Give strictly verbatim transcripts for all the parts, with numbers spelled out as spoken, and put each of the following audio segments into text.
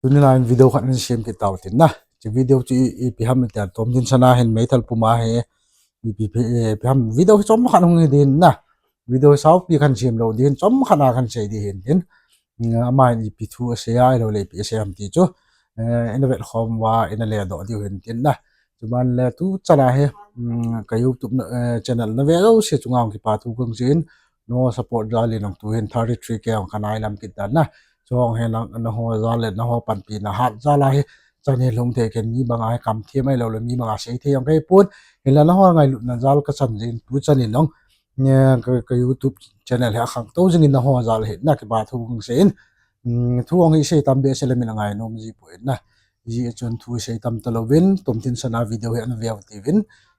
Tuni lai in video khat hin sem kit tau tin na. Hiche video chu i, ipi ham iti a, Tomthinsana hin meithal puma hi, ipi, ipi, ipi ham video hi chomkhat hung hi din na. Video hi saupi kahin sem lou din, chomkhat a kahin sei di hin tin. Mm, ama hin ipi thu asei a, ahilou le ipi asei ham ti chu. Eh, ina vet khom uva, ina ledoh diu hin tin na. Chuban le tu chan a hi, mm, ka YouTube na, eh, channel na ve jouse chunga hung kipa thu kahin sei in, nangho support jal in jong tu hin thirty three K hung kanai lam kit dan na. Chu hung hi nang, nangho jal le, nangho panpina hat jal a hi, chan hi lhung thei kei, mi banga hi kam them ahilou le, mi banga sei thei jong kahi pon, hinla nangho ngailutna jal kachan jin, tu chan in jong, eh, ka, ka YouTube channel hi akhangtou jing in nangho jal hi na kipa thu kahin sei in, mm, thu hung hi sei tam behseh le min angai nom ji poi na. Hijeh chun thu sei tam talouvin, Tomthinsana video hi ana veu tiuvin.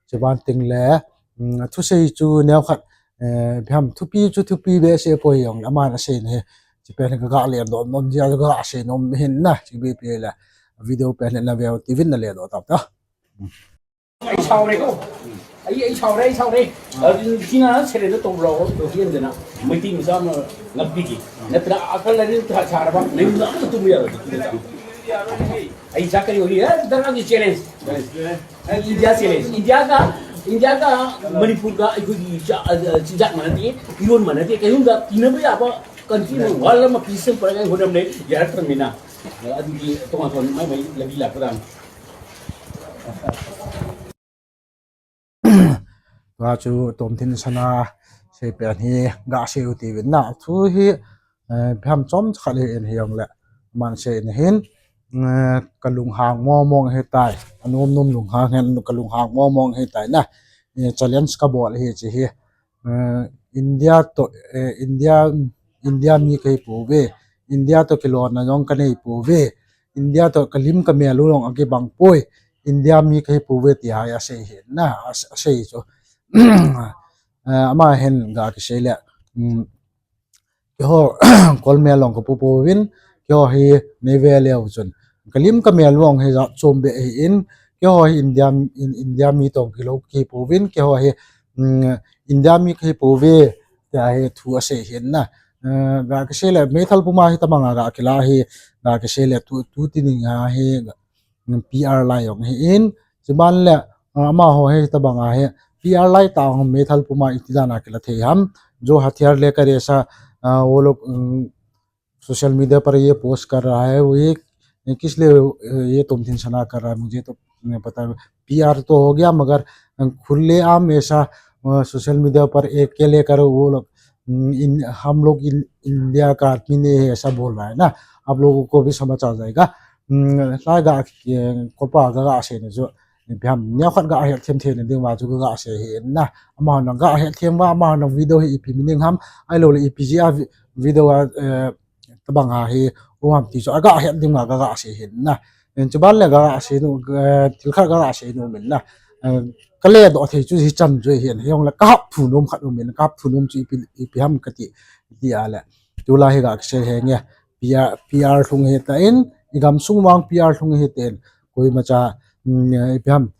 Chuban teng le, mm, thusei chu neokhat, eh, ipi ham thupi chu thupi behseh poi jong le, aman asei na hi. Hiche pen hi kaga ledoh nom jeh a kaga sei nom hin na, hiche ipi le. Video pen hi ana veu tiuvin, na ledoh tau ta. Ei sao re ko. Ei, ei sao re, ei sao re. Adu kina sere na to bro, to kien dena. Meeting sama ngapiki. Na tra akal la ni tra chara ba. Nei na tu mu ya. Ei sa kari holi, eh, dara ki challenge. Eh, India challenge. India ka, India ka Manipur ka, eh, koi cha, eh, chinjat mana ti, iron mana ti, kayong ka, ina ba ya ba, country mo, wala ma peace para kay hodam ne, ya tang mina. Adu ki, tong tong, mai mai, lagi la, padang. Tua chu Tomthinsana sei pen hi ga sei u tiuvin na. Thu hi, eh, ipi ham chomcha khat hi in hijongle. Aman sei na hin, eh, ka lunghang mong mong ahitai. Anom nom lunghang hen ka lunghang mong mong ahitai na. Eh, challenge kabol ahi hiche hi. Eh, India to, eh, India, India mi kahi pouve. India to kilona jong kanei pouve. India to kalim kamel u jong akibang poi. India mi kahi pouve ti hi asei hin na, as-, asei chu. Eh, ama hin ga kisei le, mm, keiho, kolmel jong kapu pouvin, keiho hi nei ve leu chun. Kalim kamel u jong hi jat chom beh ahin, keiho hi India, In-, India mi tong kilou kahi pouvin, keiho hi, mm, India mi kahi pouve, tia hi thu asei hin na. Eh, ga kisei le, meithal puma hi tabanga ga kila hi, ga kisei le, tu, tu tining a hi, P R lai jong ahin, chuban le, ah, amaho hi tabanga hi, P R lai ta hung meithal puma iti dan a kila thei ham, jo hathiar lekar aisa, ah, wo log, um, social media par ye post kar raha hai, wo ye, ye kis liye, eh, ye Tomthinsana kar raha hai, mujhe to nahi pata, P R to ho gaya, magar, um, khuleaam aisa, ah, social media par ek ke lekar wo log, हम्म, इन, हम लोग इन, इंडिया का आदमी नहीं है, ऐसा बोल रहा है ना, आप लोगों को भी समझ आ जाएगा। हम्म, lai ga, eh, kopa ga, ga sei na chu, ipi ham, neokhat ga het them them na ding uva chu ga, ga sei hi na, amaho nang ga het them uva, amaho nang video hi ipi meaning ham, ahilou le ipi jeh a vi-, video a, eh, tabang a hi, um ham ti chu, aga het ding uva ga, ga sei hi na. Eh, chuban le ga, ga sei nu, eh, thil khat ga, ga sei nom in na. Eh, ka ledoh thei chu hichan chu ahin, hijongle ka hap thu nom khat um in, ka hap thu nom chu ipi, ipi ham kati, iti a le. Tulai hi ga kisei henge, P R, P R lhung ahitan, i gamsung vang P R lhung ahitan, koimacha, mm, ipi ham,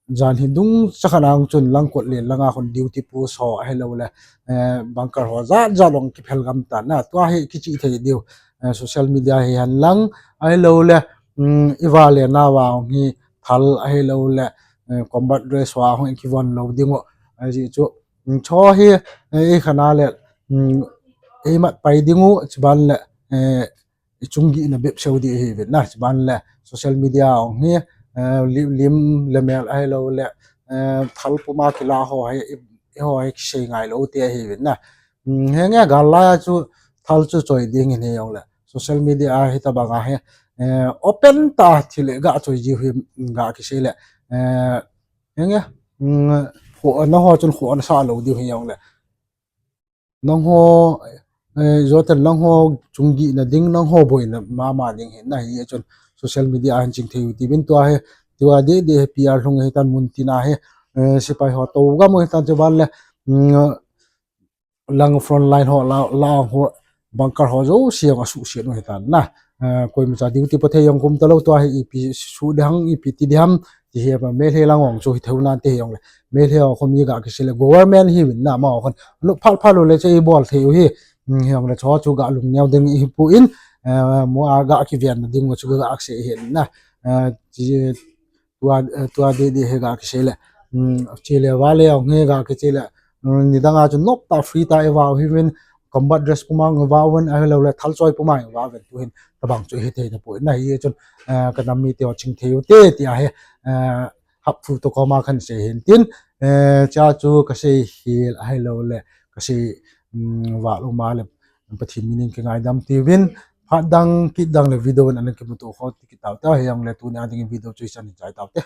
jan hi dungcha khat a hung chun langkot len langa khun duty post ho ahilou le, eh, bunker ho jat jat jong kiphel gam tan na, tua hi kichih thei diu, eh, social media hi hen lang, ahilou le, mm, i va le na va hung hi thal ahilou le, eh, combat dress ho a hung kivon lou ding u, ajeh chu, mm, cho hi, eh, i khan a le, mm, i mat pai ding u, chuban le, eh, i chung gihna bep seu di ahi vin na, chuban le social media hung hi, eh, li-, lim le mel ahilou le, eh, thal puma kila ho hi, i, i ho hi kisei ngai lou ti ahi vin na. Mm, henge gal lai a chu thal chu choi ding in hijongle. Social media a hi tabang a hi, eh, open ta thil le ga choi jiu hi, mm, ga kisei le, eh, henge, mm, kho, nangho chun kho na sa lou diu hijongle. Nangho, eh, joten nangho chung gihna ding, nangho boina mama ding hi na hi chun social media a hin ching thei u tiuvin tua hi, tua deh deh hi P R lhung ahitan mun tin a hi, eh, sepai ho to gam u ahitan chuban le, mm, lang front line ho la, la ho bunker ho jouse jong asuhset u ahitan na. Eh, koimacha duty po thei jong um talou tua hi ipi suh ding ham, ipi ti ding ham, ti hi ama Meitei lang jong chu hithei u nante hijongle. Meitei ho khun mi ga kisei le government hi vin na amaho khun. Lu phat phat u le che i bol thei u hi. Hmm, hijongle cho chu ga lungneo ding ihi pon, eh, mo a ga kiven na ding mo chu ga sei hin na. Eh, chi, tua, eh, tua de de he ga kisei le. Um, chi le va le ong he ga kichi le. Um, nidang a chu nop ta free ta e va hi vin combat dress puma nga va vin a lo le thal choi puma nga va vin tu hin tabang chu hi te na pu na hi chun, eh, ka nam mite ho ching thei u te ti a he, eh, hap thu to koma khan sei hin tin, eh, cha chu ka sei hi a he lo le ka sei, um, va lo ma le Pathen min in kingaidam ti vin phat dang kit dang le video in an kimuto kho ti kit tau te he ang le tu ni a ding video chu i chan in chai tau te.